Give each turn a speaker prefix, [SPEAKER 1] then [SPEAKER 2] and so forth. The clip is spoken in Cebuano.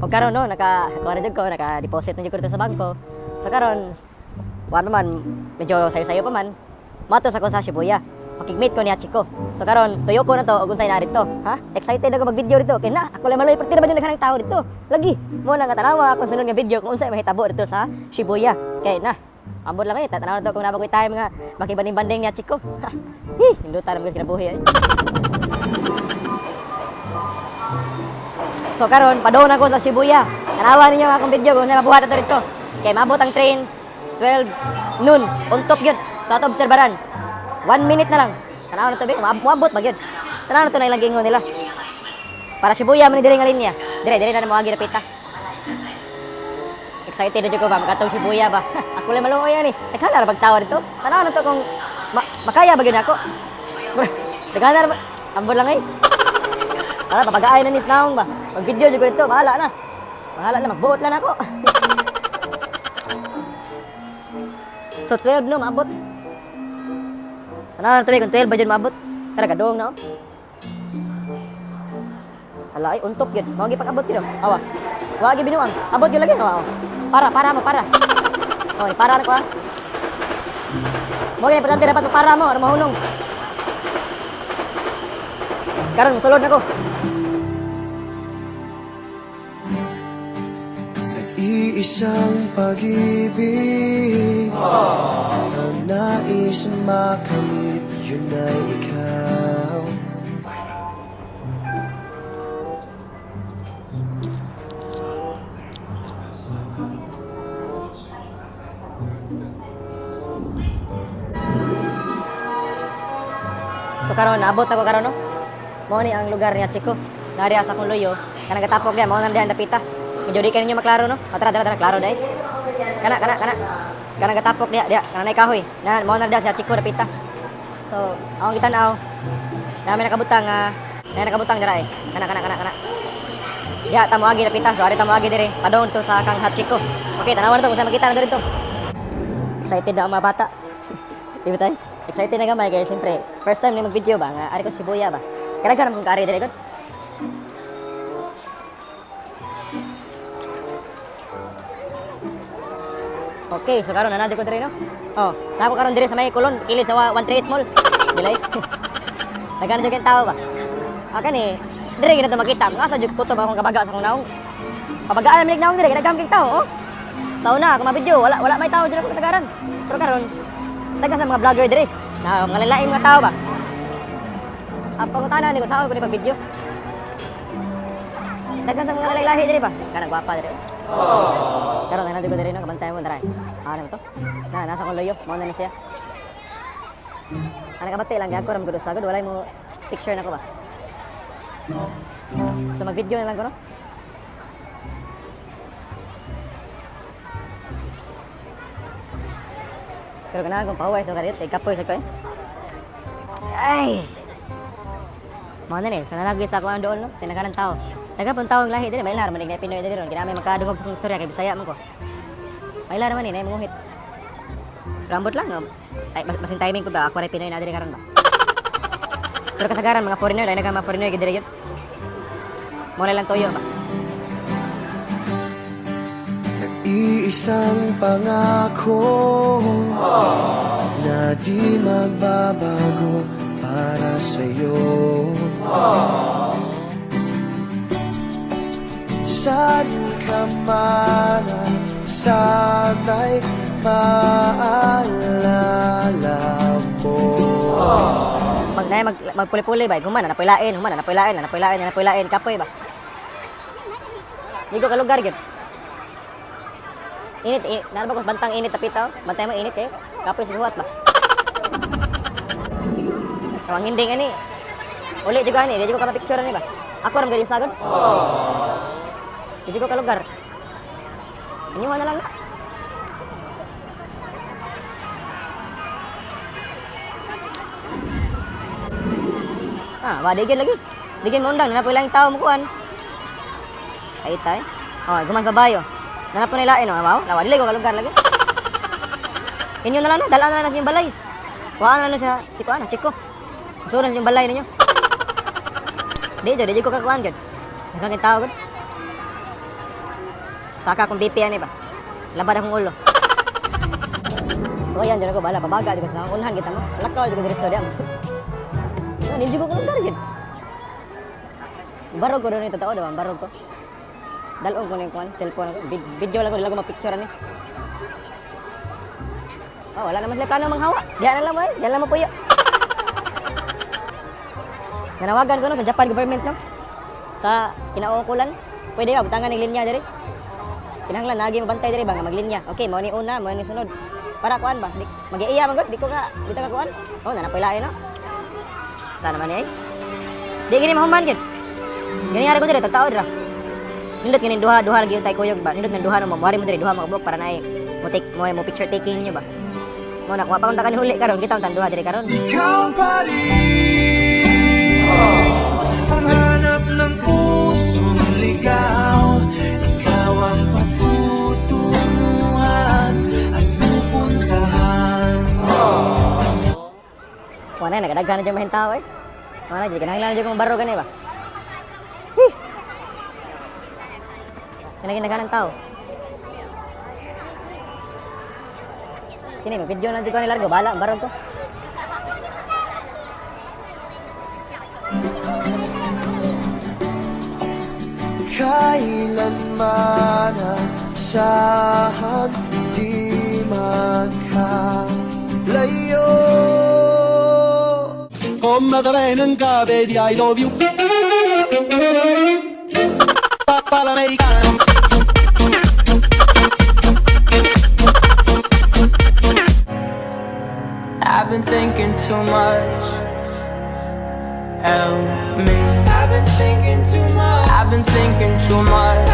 [SPEAKER 1] O karon no, naka kuha na jud ko, naka-deposit na jud ko dito sa bangko. So karon, wa naman medyo sayo-sayo pa man. Mato sa ko sa Shibuya. Makig-meet ko ni Hachiko. So karon, tuyo ko na to og unsay na dito, ha? Excited ako mag-video dito. Kay na, ako lang maloy perti na ba yung naghanang tao dito. Lagi, mo na nga tanawa akong sunod nga video kung unsay mahitabo dito sa Shibuya. Kay na, ambot lang eh, tatanaw na to kung nabagoy tayo mga makibanding-banding ni Hachiko. Ha. Hi, hindutan naman kinabuhi eh. So karon padung ako sa Shibuya. Tanawa ninyo ang akong video kung unsay mabuhat ato dito. Kay maabot ang train 12 noon. Untok yun. Sa ato obserbaran. 1 minute na lang. Tanawa na to be, moabot ba gyud. Tanawa na to na ilang giingon nila. Para Shibuya man ni diri nga linya. Dire dire na moagi dapita. Excited na jud ko ba makatong Shibuya ba. Ako lang maluoy ani. Daghan ra pagtawa dito. Tanawa na to kung makaya ba gyud ako. Daghan ra ambot lang eh. Para papagaay na ni naong ba. Mag-video jud ko dito, bahala na. Bahala na, magbuot lang ako. So 12 no, maabot. Tanawa na to kung 12 ba jud maabot. Tara gadong na oh. Ala ay untok yun. Mao gipag-abot yun oh. Awa. Wa gi binuang. Abot yun lagi no. Oh. Para para mo para. Oh, para na ko ah. Mo gani importante dapat mo para mo aron mahunong. Karon musulod na ko.
[SPEAKER 2] Nag-iisang pag-ibig ang nais makamit, yun ay ikaw.
[SPEAKER 1] So karon naabot ako karon no. Mao ni ang lugar niya Chico. Nari sa akong luyo. Kanang gatapok diya mao na diya ang dapita. Medyo di kayo ninyo maklaro no. O, tara tara tara klaro dai. Kana kana kana. Kanang gatapok diya diya kanang nay kahoy. Na mao na diya si Chico dapita. So, akong gitan-aw. Nami nakabutang na nakabutang dira eh. Kana kana kana kana. Diya ta moagi dapita. So ari ta moagi diri. Padong to sa kang Hachiko. Okay, tanawan na to kung saan makita na diri to. Excited na ang mga bata. Di ba tayo? Excited na gamay kay siyempre first time ni mag-video ba nga ari ko Shibuya ba. Kaya nagkaroon kong kaari diri gud. Okay, so karon na ko diri no. Oh, na ako karon diri sa may Colon, kilid sa 138 Mall. Dilay. Daghan jud kay tao ba. Ah kani, diri gid na to makita. Asa jud kutob akong kabaga sa akong naong. Pabagaan man naong diri, kay daghan kay tao, oh. Tao na, ako ma-video, wala wala may tao diri ako kasagaran. Pero karon daghan sa mga vlogger diri. Na mga lalaing mga tao ba. Ang pangutana ni ko saan ko ni pag-video. Daghan sa mga lahi diri ba. Kanang gwapa diri. Karon na ko diri no, kabantay mo dara. Ano to? Na nasa kong luyo, mao na ni siya. Ana kabati lang gyud ko ra magud sagod, walay mo picture nako ba. So mag-video na lang ko no. Pero ganahan kong pahuway so karit, kapoy sa ko eh. Ay. Mao na ni, so nalagwi sa ako ang doon no, tinaganan tao. Taga pong taong lahi diri, may man na Pinoy diri ron, kinami makadungog sa akong istorya kay Bisaya man ko. May man ni, nay manguhit. Pero ambot lang, no? Ay, basin timing ko ba, ako rin Pinoy na diri karon ba. Pero kasagaran mga foreigner, dahil naga mga foreigner gid diri yun. Mo na lang toyo ba.
[SPEAKER 2] Nag-iisang pangako na di magbabago para sa'yo. Saan ka man ay sana'y maalala mo.
[SPEAKER 1] Mag na mag magpuli-puli ba, human na napoy lain, human na napoy lain, na napoy lain, na napoy lain, kapoy ba. Di ko kalugar gyud. Init, init, naa ba ko bantang init tapita, oh? Bantay mo init eh. Kapoy sa buhat ba. Kawang hindi ani. Uli jud ani, di jud ko ka picture ani ba. Ako ra magdali sagod. Di jud ko kalugar. Inyo na lang na. Ah, wa di gyud lagi. Di gyud mo undang, na po lang tao mo kuan. Ay tay. Oh, guman babayo. Na po nila oh, wow, lawa dili ko kalugar lagi. Inyo na lang na, dala na lang sa inyong balay. Kuhaan na lang siya, si kuan, chiko. Suran sa inyong balay ninyo. Di jud, di jud ko kakuan gyud. Daghang tao gud. Saka akong BP ani ba. Labad akong ulo. So ayan, dyan ako, bahala, pabaga, di ko sa unhan kita mo. Lakaw, di ko diretso diyan. Ano, hindi ko lugar yun. Barog ko doon ito tao, diba? Barog ko. Dalong ko na yung kuwan, cellphone ako. Video lang ko, di lang ko mapicture ani. Oh, wala naman sila plano manghawa. Diyan na lang mo eh. Diyan lang mo puyo. Nanawagan ko no sa Japan government no. Sa kinauukulan, pwede ba butangan ng linya diri? Kinahanglan nagi mo bantay diri ba nga maglinya. Okay, mao ni una, mao ni sunod. Para kuan ba? Di, magiiya man gud, di ko ka, di ta ka kuan. Oh, na napoy lain no. Sana man eh. Di gini mahuman gid. Gani ari ko diri tao dira. Nindot ganin duha duha lagi yung tay kuyog ba. Nindot ng duha no mo mo diri duha makabuk para naay mo take mo mo picture taking niyo ba. Mo na kuha pa kung ta kani huli karon kita ang duha diri karon.
[SPEAKER 2] Ikaw pa rin ang hanap ng pusong ligaw. Ikaw ang patutunguhan at pupuntahan.
[SPEAKER 1] Wala na nagadaghan na dyan mahintao eh. Wala na dyan kinahanglan na dyan kong baro gani ba. Huh. Kinahanglan ng tao. Kini mag video lang ko ni largo bala ang barog ko.
[SPEAKER 2] Kailanman asahan di magkalayo.
[SPEAKER 3] Come te vene in capo di I love you. Papà l'americano.
[SPEAKER 4] I've been thinking too much. Help me. I've been thinking too much. I've been thinking too much.